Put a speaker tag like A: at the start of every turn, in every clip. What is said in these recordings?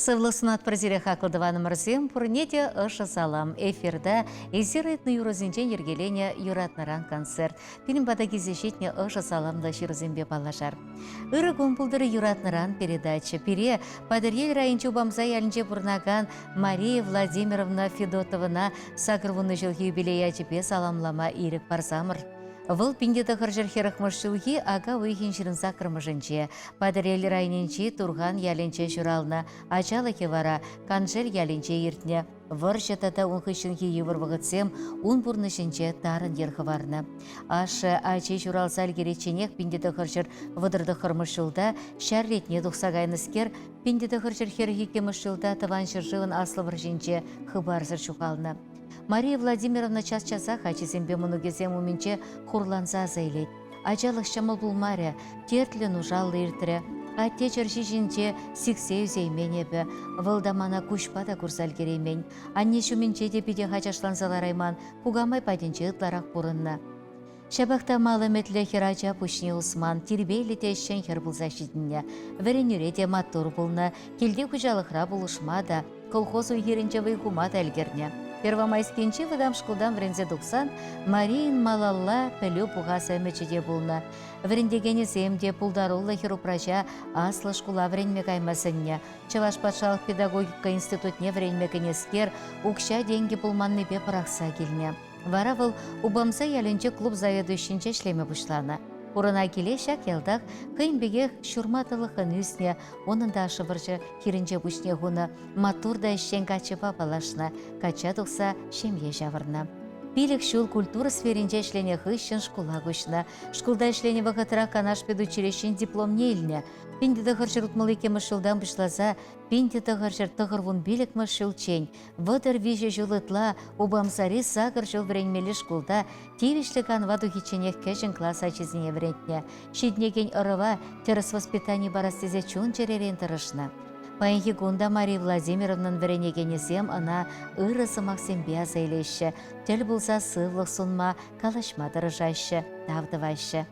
A: Сывлӑх сунатпӑр сире, хаклӑ тӑванӑмӑрсем, пурне те ӑшӑ салам. Эфирта эсир ыйтнӑ юрӑсенчен йӗркеленӗ Юратнӑран концерт. Пирӗн пата килсе ҫитнӗ ӑшӑ саламлӑ ҫырусемпе паллашар. Ырӑ кун пултӑр юратнӑран передача. Пире Патӑрьел районӗнчи Упамса ялӗнче пурӑнакан Мария Владимировна Федотовӑна 80 ҫулхи юбилей ячӗпе саламлама ирӗк парсамӑр. Вӑл 1940 ҫулхи ака уйӑхӗн 28-мӗшӗнче Патӑрьел районӗнчи Турхан ялӗнче ҫуралнӑ. Ачалӑхӗ вара Каншел ялӗнче иртнӗ. Вӑрҫӑ тата ун хыҫҫӑнхи йывӑр вӑхӑтсем ун пурнӑҫӗнче тарӑн йӗр хӑварнӑ. Ашшӗ ачи ҫуралса ӗлкӗричченех 1939 ҫулта ҫар ретне тухса кайнӑскер 1942 ҫулта Тӑван ҫӗршывӑн Аслӑ вӑрҫинче хыпарсӑр ҫухалнӑ. Мария Владимировна час-часах ачисемпе мӑнукӗсем умӗнче хурланса аса илет. Ачалӑх ҫӑмӑл пулмарӗ, тертлӗ нушаллӑ иртрӗ. Атте чӗрҫи ҫинче сиксе ӳсеймен эпӗ. Вӑл та мана куҫпа та курса ӗлкӗреймен. Анне ҫумӗнче те питех ачашланса ларайман, кукамай патӗнче ытларах пурӑннӑ. Ҫапах та мал ӗмӗтлӗ хӗрача пуҫне усман, тирпейлӗ те ӗҫчен хӗр пулса ҫитӗннӗ. Вӗренӳре те маттур пулнӑ, килти хуҫалӑхра пулӑшма та, колхоз уй-хирӗнче вӑй хума та ӗлкӗрнӗ. Первомайскинчи вӑтам шкултан вӗренсе тухсан Марийӑн малалла пӗлӳ пухас ӗмӗчӗ те пулнӑ. Вӗрентекенӗсем те пултаруллӑ хӗрупраҫа аслӑ шкула вӗренме кайма сӗннӗ. Чӑваш патшалӑх педагогика институтне вӗренме кӗнӗскер укҫа-тенкӗ пулманнипе пӑрахса килнӗ. Вара вӑл Упамса ялӗнче клуб заведующинче ӗҫлеме пуҫланӑ. Пурӑна киле ҫак ялтах хӑйӗн пекех ҫурма тӑлӑххӑн ӳснӗ, унӑн та ашшӗ вӑрҫӑ хирӗнче пуҫне хунӑ, маттур та ӗҫчен каччӑпа паллашнӑ, качча тухса ҫемье ҫавӑрнӑ. Пилӗк ҫул культура сферинче ӗҫленӗ хыҫҫӑн шкула куҫнӑ. Шкулта ӗҫленӗ вӑхӑтра Канаш педучилищин дипломне илнӗ. 1962 ҫултан пуҫласа 1995 ҫулччен 33 ҫул ытла Упамсари сакӑр ҫул вӗренмелли шкулта тивӗҫлӗ канӑва тухичченех кӗҫӗн класс ачисене вӗрентнӗ. Ҫитӗнекен ӑрӑва тӗрӗс воспитани парас тесе чун-чӗререн тӑрӑшнӑ. Паянхи кун та Мария Владимировнӑн вӗренекенӗсем ӑна ырӑ сӑмахсемпе аса илеҫҫӗ, тӗл пулса сывлӑх сунма, калаҫма тӑрӑшаҫҫӗ, тав тӑваҫҫӗ.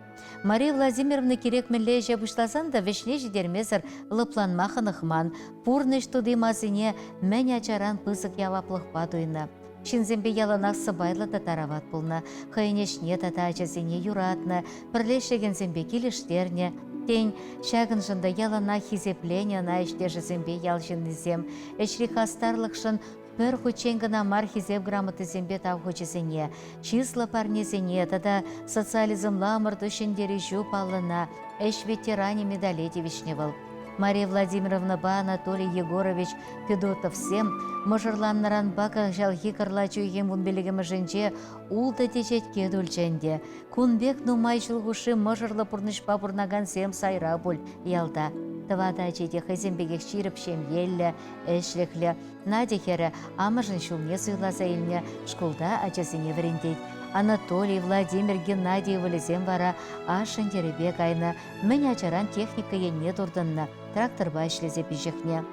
A: Мария Владимировна кирек мӗнле ӗҫе пуҫласан та вӗҫне ҫитермесӗр лӑпланма хӑнӑхман, пурнӑҫ тути-масине мӗн ачаран пысӑк яваплӑхпа туйнӑ. Ҫынсемпе яланах сӑпайлӑ та тарават пулнӑ, хӑйӗн ӗҫне тата ачасене юратнӑ, пӗрле ӗҫлекенсемпе килӗштернӗ. Тен, ҫакӑншӑн та яланах хисепленӗ ӑна ӗҫтешӗсемпе ял ҫыннисем. Ӗҫри хастарлӑхшӑн пӗр хутчен кӑна мар Хисеп грамотисемпе тав хучӗсене, чыслӑ парнесене тата социализмла ӑмӑрту ҫӗнтерӳҫӳ паллӑна Ӗҫ ветеранӗ медале тивӗҫнӗ вӑл. Мария Владимировнӑпа Анатолий Егорович Федотовсем мӑшӑрланнӑранпа кӑҫалхи кӑрлач уйӑхӗн вунпиллӗкмӗшӗнче ултӑ теҫетке тулчӗ ӗнтӗ. Кун пек нумай ҫул хушши мӑшӑрлӑ пурнӑҫпа пурӑнакансем сайра пуль ялта. Тӑватӑ ачи те хӑйсем пекех ҫирӗп ҫемьеллӗ, ӗҫлӗхлӗ. Надя хӗрӗ амӑшӗн ҫулне суйласа илнӗ, шкулта ачасене вӗрентет. Анатолий, Владимир, Геннадий ывӑлӗсем вара ашшӗн йӗрӗпе кайнӑ, мӗн ачаран техника енне туртӑннӑ, тракторпа ӗҫлесе пиҫӗхнӗ.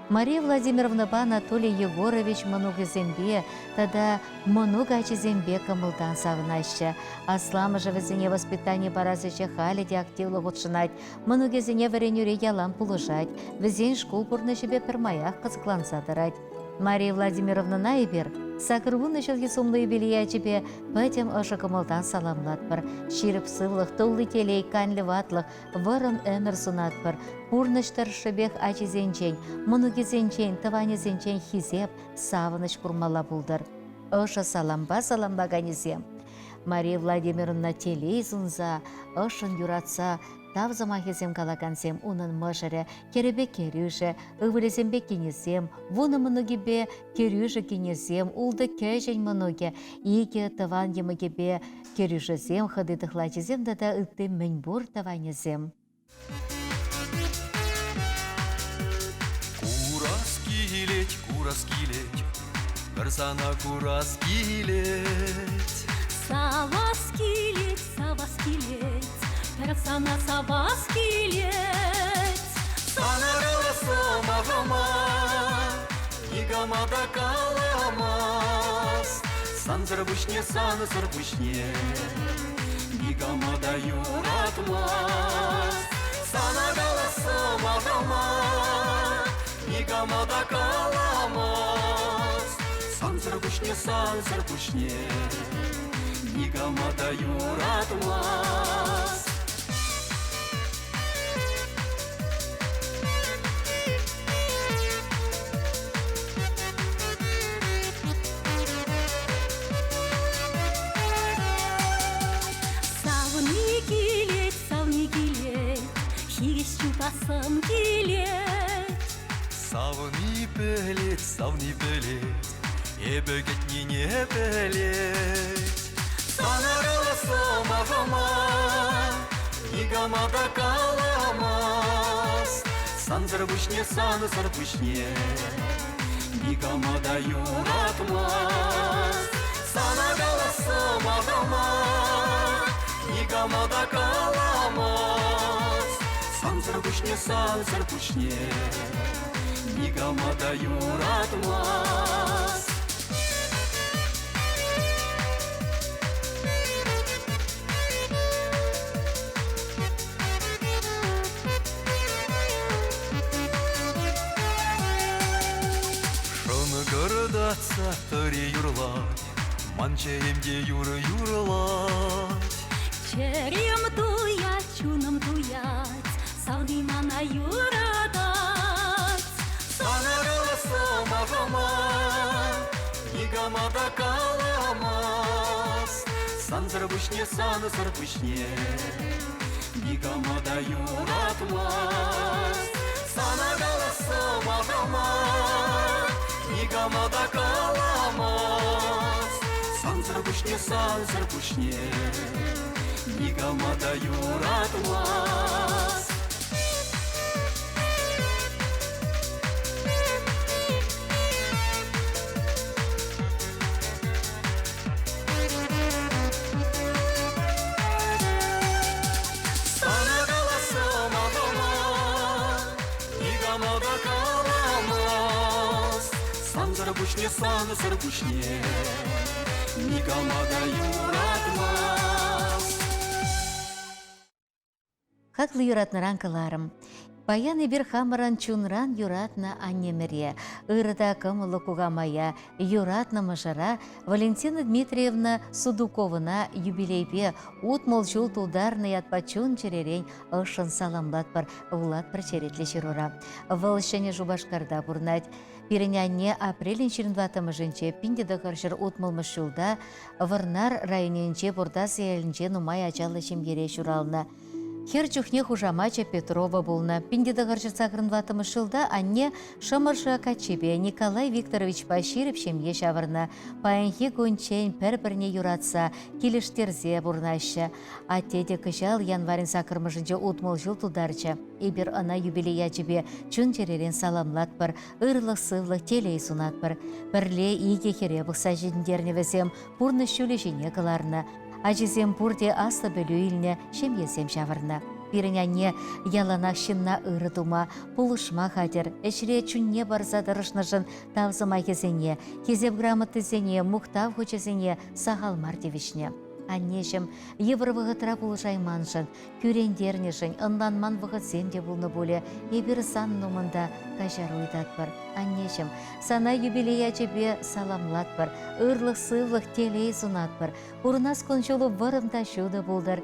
A: Мария Владимировнӑпа Анатолий Егорович мӑнукӗсемпе тата мӑнук ачисемпе кӑмӑлтан савӑнаҫҫӗ. Асламӑшӗ вӗсене воспитани парас ӗҫе халӗ те активлӑ хутшӑнать, Мӑнукӗсене вӗренӳре ялан пулӑшать, вӗсен шкул пурнӑҫӗпе пӗрмаях кӑсӑкланса тӑрать. Мария Владимировнӑна эпир 80 ҫулхи сумлӑ юбилей ячӗпе пӗтӗм ӑшӑ кӑмӑлтан саламлатпӑр. Ҫирӗп сывлӑх, тулли телей, канлӗ ватлӑх, вӑрӑм ӗмӗр сунатпӑр. Пурнӑҫ тӑршшӗпех ачисенчен, мӑнукӗсенчен, тӑванӗсенчен хисеп, савӑнӑҫ курмалла пултӑр. Ӑшӑ салампа саламлаканӗсем Мария Владимировна телей сунса, ӑшшӑн юратса тав сӑмахӗсем калакансем унӑн мӑшӑрӗ, хӗрӗпе кӗрӳшӗ, ывӑлӗсемпе кинӗсем, вунӑ мӑнукӗпе кӗрӳшӗ кинӗсем, ултӑ кӗҫӗн мӑнукӗ, икӗ тӑван йӑмӑкӗпе кӗрӳшӗсем, хӑти-тӑхлачисем тата ытти мӗнпур тӑванӗсем.
B: Курас килет, курас килет, пӗр сана курас килет.
C: Савас килет, савас килет, пӗр сана савас килет.
B: Сана каласам ахӑма, никама та каламас. Сансӑр пуҫне, сансӑр пуҫне никама та юратмас. Сана каласам ахӑма, никама. Никама та каламас. Сансӑр пуҫне, сансӑр пуҫне никама та юратмас.
C: Савни килет, савни килет, хирӗҫ чупассӑм килет.
B: Савни пӗлет, савни пӗлет, эпӗ кӗтнине пӗлет. Сана каласӑмахӑма никама та каламас. Сансӑр пуҫне, сансӑр пуҫне никама та юратмас. Сана каласӑмахӑма никама та каламас. Сансӑр пуҫне, сансӑр пуҫне никама та юратмас. Шӑнкӑртатса тӑри юрлать, ман чӗрем те юрӑ юрлать.
C: Чӗрем туять, чунӑм туять, савни мана юратать.
B: Сана каласӑмахӑма никама та каламас. Сансӑр пуҫне, сансӑр пуҫне никама та юратмас. Сана каласӑмахӑма никама та каламас. Сансӑр пуҫне, сансӑр пуҫне никама та юратмас. Сана каласӑмахӑма никама та каламас. Сансӑр пуҫне, сансӑр пуҫне никама та юратмас.
A: Хаклӑ юратнӑран кӑларӑм. Паян эпир хамӑрӑн чунран юратнӑ аннемӗре, ырӑ та кӑмӑллӑ кукамая, юратнӑ мӑшӑра Валентина Дмитриевна Судуковӑна юбилейпе 60 ҫул тултарнӑ ятпа чун-чӗререн ӑшшӑн саламлатпӑр, вулатпӑр черетлӗ ҫырура. Вӑл Ҫӗнӗ Шупашкарта пурӑнать. Пирӗн анне апрелӗн 24-мӗшӗнче 1960 ҫулта Вӑрнар районӗнче Пуртас ялӗнче нумай ачаллӑ ҫемьере ҫуралнӑ. Хӗр чухне хушамачӗ Петрова пулнӑ. 1984 ҫулта анне Шӑмӑршӑ каччипе Николай Викторовичпа ҫирӗп ҫемье ҫавӑрнӑ. Паянхи кунччен пӗр-пӗрне юратса, килӗштерсе пурӑнаҫҫӗ. Атте те кӑҫал январӗн саккӑрмӗшӗнче 60 ҫул тултарчӗ. Эпир ӑна юбилей ячӗпе чун-чӗререн саламлатпӑр, ырлӑх-сывлӑх, телей сунатпӑр. Пӗрле икӗ хӗре пӑхса ҫитӗнтернӗ вӗсем, пурнӑҫ ҫулӗ ҫине кӑларнӑ. Ачисем пурте аслӑ пӗлӳ илнӗ, ҫемьесем ҫавӑрнӑ. Пирӗн анне яланах ҫынна ырӑ тума, пулӑшма хатӗр, ӗҫре чунне парса тӑрӑшнӑшӑн тав сӑмахӗсене, хисеп грамотисене, мухтав хучӗсене сахал мар тивӗҫнӗ. Аннеҫӗм йывӑр вӑхӑтра пулӑшайманшӑн, кӳрентернӗшӗн ӑнланман вӑхӑтсем те пулнӑ пулӗ. Эпир сан умӑнта каҫару ыйтатпӑр. Аннеҫӗм, сана юбилей ячӗпе саламлатпӑр, ырлӑх-сывлӑх, телей сунатпӑр. Пурӑнас кун-ҫулу вӑрӑм та ҫутӑ пултӑр.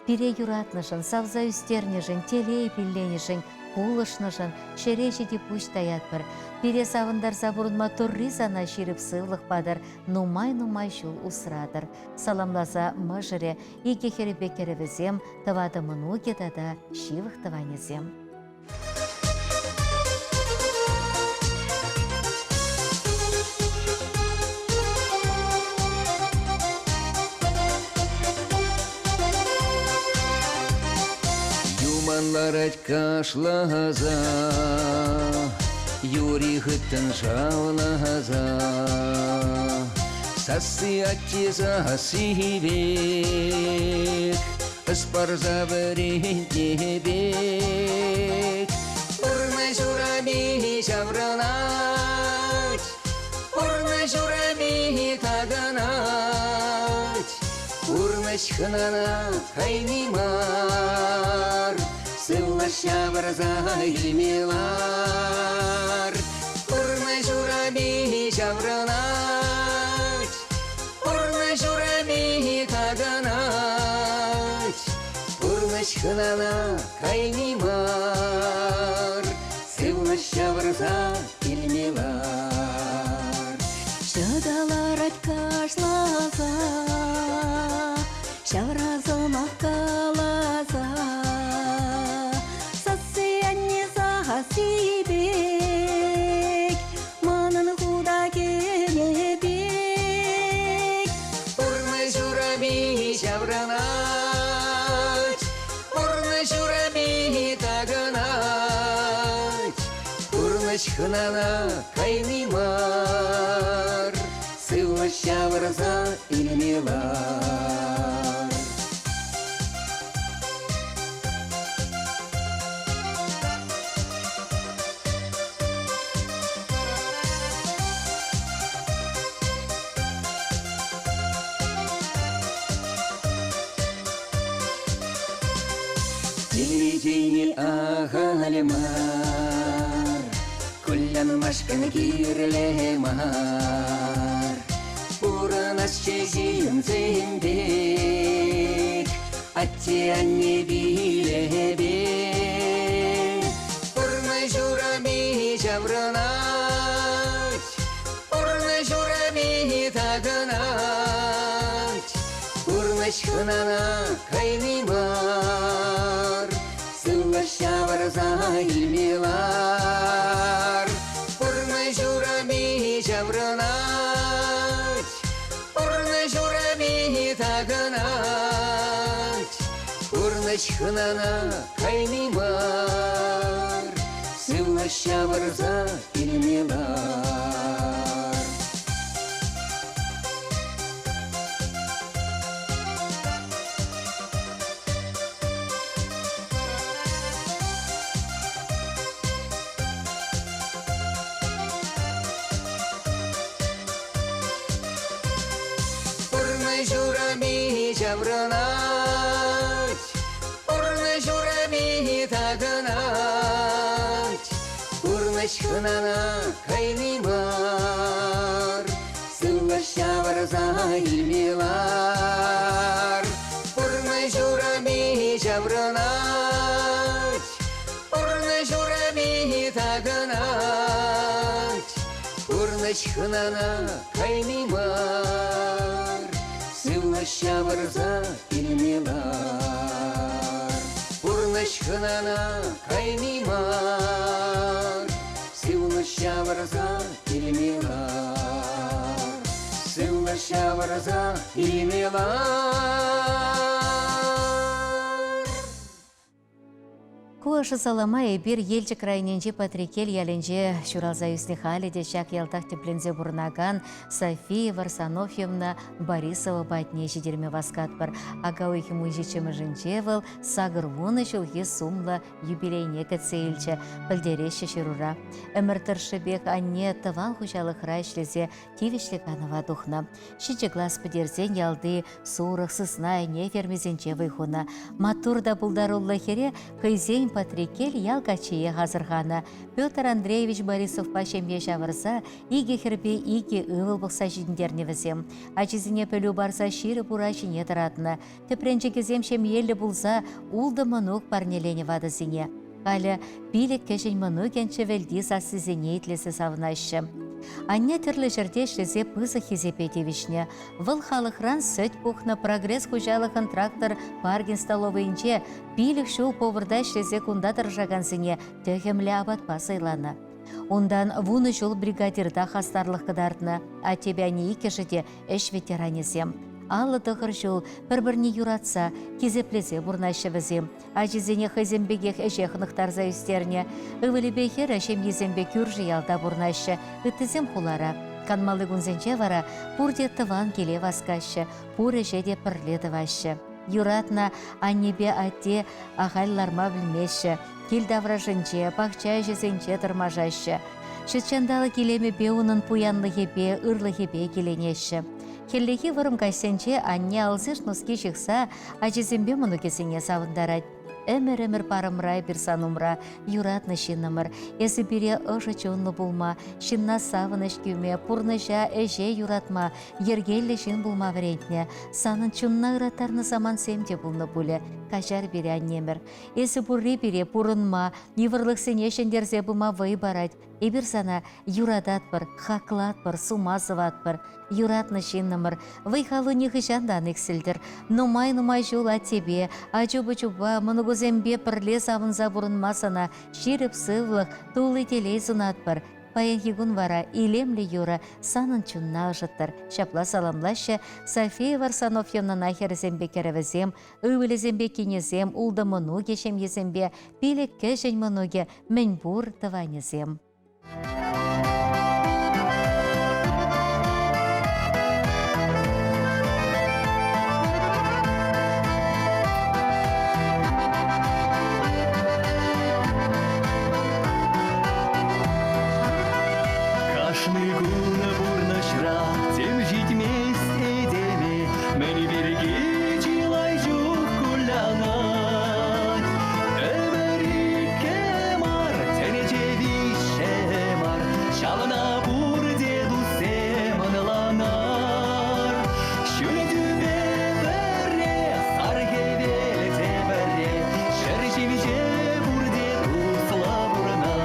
A: Пире юратнӑшӑн, савса ӳстернӗшӗн, телей пилленӗшӗн, пулӑшнӑшӑн ҫӗре ҫити пуҫ таятпӑр. Пире савӑнтарса пурӑнма Турри сана ҫирӗп сывлӑх патӑр, нумай-нумай ҫул усратӑр. Саламласа мӑшӑрӗ, икӗ хӗрӗпе кӗрӗвӗсем, тӑватӑ мӑнукӗ тата ҫывӑх тӑванӗсем.
D: Юман ларать кашласа, юри хыттӑн шавласа. Сасси атте сасси пек, ӑс парса вӗрентнӗ пек. Пурнӑҫ урапи ҫаврӑнать, пурнӑҫ урапи такӑнать. Пурнӑҫ хӑнана хайни мар, сывлӑш ҫавӑрса илме лар. ҫаврӑнать, пурнӑҫ урами такӑнать. Пурнӑҫ хӑнана кайни мар, сывлӑш ҫавӑрса илме лар.
C: Ҫӑта ларать кашласа, ҫавра сӑмах каласа. Сасси анне сасси пек, манӑн хута кӗнӗ пек.
D: Пурнӑҫ урами ҫаврӑнать, пурнӑҫ урами такӑнать. Пурнӑҫ хӑнана кайни мар, сывлӑш ҫавӑрса илме лар. Телевидение ахаль мар, кулянмашкӑн кирлӗ мар. Пурӑнасчӗ ҫынсем пек, атте-анне пилӗпе. Пурнӑҫ урами ҫаврӑнать, пурнӑҫ урами такӑнать. Пурнӑҫ хӑнана кайни мар, сывлӑш ҫавӑрса илме лар. Пурнӑҫ урами ҫаврӑнать, пурнӑҫ урами такӑнать. Пурнӑҫ хӑнана кайни мар, сывлӑш ҫавӑрса илме лар. Пурнӑҫ урами ҫаврӑнать, пурнӑҫ урами такӑнать. Пурнӑҫ хӑнана кайни мар, сывлӑш ҫавӑрса илме лар. Пурнӑҫ урами ҫаврӑнать, пурнӑҫ урами такӑнать. Пурнӑҫ хӑнана кайни мар, сывлӑш ҫавӑрса илме лар. Пурнӑҫ хӑнана кайни мар, сывлӑш ҫавӑрса илме лар. Сывлӑш ҫавӑрса илме лар.
A: Ку ӑшӑ салама эпир Елчӗк районӗнчи Патреккел ялӗнче ҫуралса ӳснӗ халӗ те ҫак ялтах тӗпленсе пурӑнакан София Варсонофьевна Борисова патне ҫитерме васкатпӑр. Ака уйӑхӗн 17-мӗшӗнче вӑл 80 ҫулхи сумлӑ юбилейне кӗтсе илчӗ, пӗлтереҫҫӗ ҫырура. Ӗмӗр тӑршшӗпех анне тӑван хуҫалӑхра ӗҫлесе тивӗҫлӗ канӑва тухнӑ. Ҫичӗ класс пӗтерсен ялти сурӑх, сысна, ӗне фермисенче вӑй хунӑ. Маттур та пултаруллӑ хӗре хӑйсен Патреккел ял каччиех асӑрханӑ. Петр Андреевич Борисовпа ҫемье ҫавӑрса икӗ хӗрпе икӗ ывӑл пӑхса ҫитӗнтернӗ вӗсем. Ачисене пӗлӳ парса ҫирӗп ура ҫине тӑратнӑ. Тӗпренчӗкӗсем ҫемьеллӗ пулса ултӑ мӑнук парнеленӗ ватӑсене. Халӗ пилӗк кӗҫӗн мӑнукӗн чӗвӗлти сассисене итлесе савӑнаҫҫӗ. Анне тӗрлӗ ҫӗрте ӗҫлесе пысӑк хисепе тивӗҫнӗ. Вӑл халӑхран сӗт пухнӑ Прогресс хуҫалӑхӑн трактор паркӗн столовӑйӗнче пилӗк ҫул поварта ӗҫлесе кунта тӑрӑшакансене тӗхӗмлӗ апатпа сӑйланӑ. Унтан вунӑ ҫул бригадирта хастарлӑх кӑтартнӑ. Аттепе анне иккӗшӗ те ӗҫ ветеранӗсем. 59 ҫул пӗр-пӗрне юратса, хисеплесе пурӑнаҫҫӗ вӗсем. Ачисене хӑйсем пекех ӗҫе хӑнӑхтарса ӳстернӗ. Ывӑлӗпе хӗрӗ ҫемйисемпе кӳршӗ ялта пурӑнаҫҫӗ, ыттисем хулара. Канмалли кунсенче вара пурте тӑван киле васкаҫҫӗ, пур ӗҫе те пӗрле тӑваҫҫӗ. Юратнӑ аннепе атте ахаль ларма пӗлмеҫҫӗ, кил таврашӗнче, пахча ӗҫӗсенче тӑрмашаҫҫӗ. Ҫутҫанталӑк илемӗпе унӑн пуянлӑхӗпе, ырлӑхӗпе киленеҫҫӗ. Хӗллехи вӑрӑм каҫсенче анне алсиш нуски ҫыхса ачисемпе мӑнукӗсене савӑнтарать. Ӗмӗр-ӗмӗр парӑмра эпир сан умра, юратнӑ ҫыннӑмӑр. Эсӗ пире ӑшӑ чунлӑ пулма, ҫынна савӑнӑҫ кӳме, пурнӑҫа, ӗҫе юратма, йӗркеллӗ ҫын пулма вӗрентнӗ. Санӑн чунна ыраттарнӑ самантсем те пулнӑ пулӗ. Каҫар пире, аннемӗр. Эсӗ пурри пире пурӑнма, йывӑрлӑхсене ҫӗнтерсе пыма вӑй парать. Эпир сана юрататпӑр, хаклатпӑр, сума сӑватпӑр. Юратнӑ ҫыннӑмӑр, вӑй-халу нихӑҫан та ан иксӗлтӗр. Нумай-нумай ҫул аттепе, ачу-пӑчупа, мӑнукусемпе пӗрле савӑнса пурӑнма сана ҫирӗп сывлӑх, тулли телей сунатпӑр. Паянхи кун вара илемлӗ юрӑ санӑн чунна ӑшӑттӑр. Ҫапла саламлаҫҫӗ София Варсонофьевнӑна хӗрӗсемпе кӗрӗвӗсем, ывӑлӗсемпе кинӗсем, ултӑ мӑнукӗ ҫемйисемпе, пилӗк кӗҫӗн мӑнукӗ, мӗнпур тӑванӗсем.
B: Кашни кун пурнӑҫра тем ҫитмест этеме, мӗн пирки чылай чух кулянать. Ӗмӗр иккӗ мар, тӗнче виҫҫӗ мар, ҫавна пурте туссем ӑнланар. Ҫӳл тӳпе пӗрре, сар хӗвел те пӗрре, ҫӗр ҫинче пурте туслӑ пурӑнар.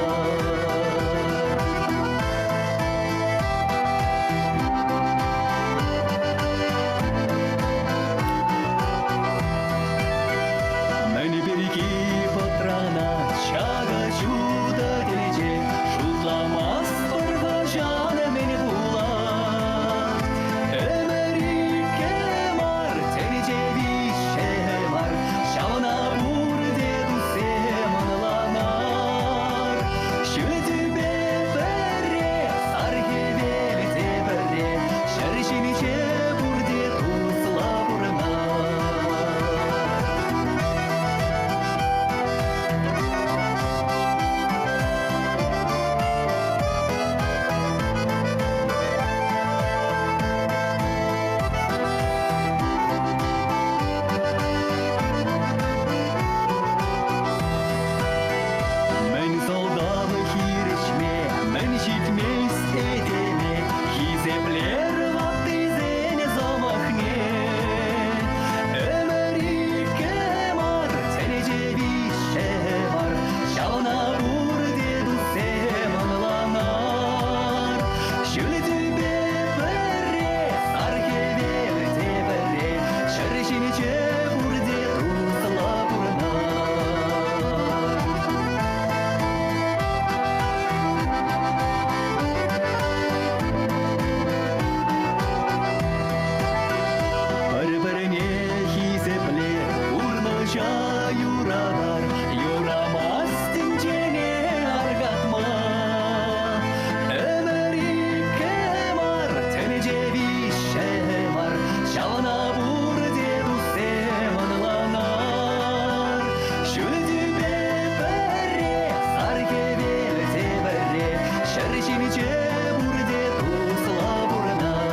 B: Мӗн пирки пӑтранать ҫакӑ ҫутӑ тӗнче, шутламастпӑр хӑҫан мӗн пулать. Ӗмӗр иккӗ мар, тӗнче виҫҫӗ мар, ҫавна пурте туссем ӑнланар. Ҫӳл тӳпе пӗрре, сар хӗвел те пӗрре, ҫӗр ҫинче пурте туслӑ пурӑнар. Мӗн сӑлтавӗ хирӗҫме, мӗн ҫитмест этеме, хисеплер ваттисен сӑмахне. Ӗмӗр иккӗ мар, тӗнче виҫҫӗ мар, ҫавна пурте туссем ӑнланар. Ҫӳл тӳпе пӗрре, сар хӗвел те пӗрре, ҫӗр ҫинче пурте туслӑ пурӑнар. Пӗр-пӗрне хисепле, пурнӑҫа юратар, юрамасть тӗнчене аркатма. Ӗмӗр иккӗ мар, тӗнче виҫҫӗ мар, ҫавна пурте туссем ӑнланар. Ҫӳл тӳпе пӗрре, сар хӗвел те пӗрре, ҫӗр ҫинче пурте туслӑ пурӑнар.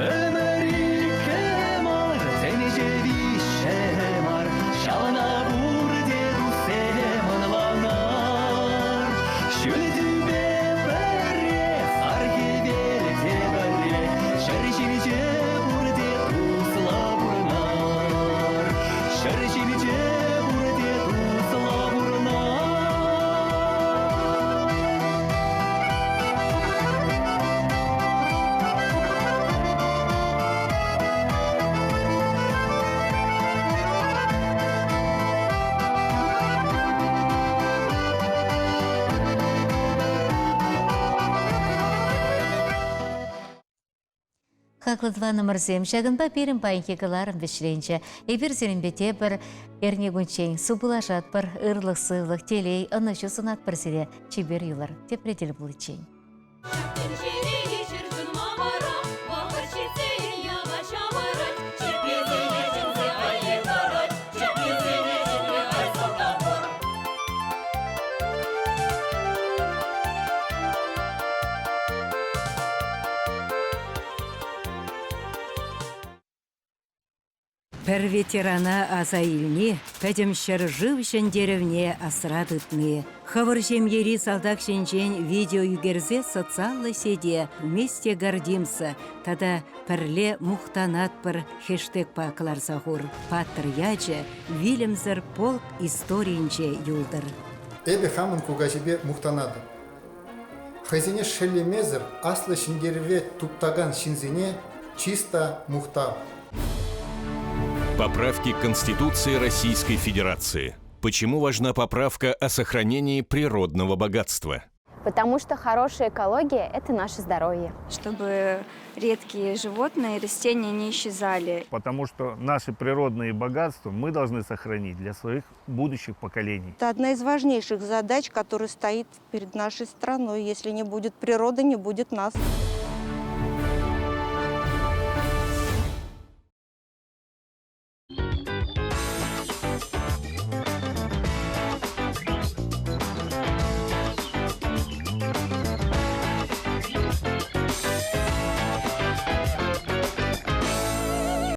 B: Ӗмӗр иккӗ мар, тӗнче виҫҫӗ мар, ҫавна пурте туссем ӑнланар. Ҫӳл тӳпе пӗрре, сар хӗвел те пӗрре, ҫӗр ҫинче пурте туслӑ пурӑнар. Ҫӗр ҫинче пурте туслӑ пурӑнар.
A: Хаклӑ тӑванӑмӑрсем, ҫакӑнпа пирӗн паянхи кӑларӑм вӗҫленчӗ. Эпир сирӗнпе тепӗр эрнекунччен сывпуллашатпӑр. Ырлӑх-сывлӑх, телей, ӑнӑҫу сунатпӑр сире. Чипер юлӑр. Тепре тӗл пуличчен.
E: Тӗнчере ҫӗр ҫунма вара, вӑхӑт ҫитсен яла ҫавӑрать, чӗпписене чӗнсе ай тӑрать, чӗпписене чӗнме ай сӑлтав пур.
F: Пӗр ветерана аса илни пӗтӗм ҫӗршыв ҫӗнтерӗвне асра тытни. Хӑвӑр ҫемьери салтак ҫинчен видео ӳкерсе социаллӑ сете «Вместе гордимся» тата «Пӗрле мухтанатпӑр» хештегпа кӑларса хур. Паттӑр ячӗ вилӗмсӗр полк историйӗнче юлтӑр.
G: Эпӗ хамӑн кукаҫипе мухтанатӑп. Хӑйсене шеллемесӗр Аслӑ Ҫӗнтерӗве туптакан ҫынсене чыс та мухтав.
H: Поправки к Конституции Российской Федерации. Почему важна поправка о сохранении природного богатства?
I: Потому что хорошая экология – это наше здоровье.
J: Чтобы редкие животные и растения не исчезали.
K: Потому что наши природные богатства мы должны сохранить для своих будущих поколений.
L: Это одна из важнейших задач, которая стоит перед нашей страной. Если не будет природы, не будет нас.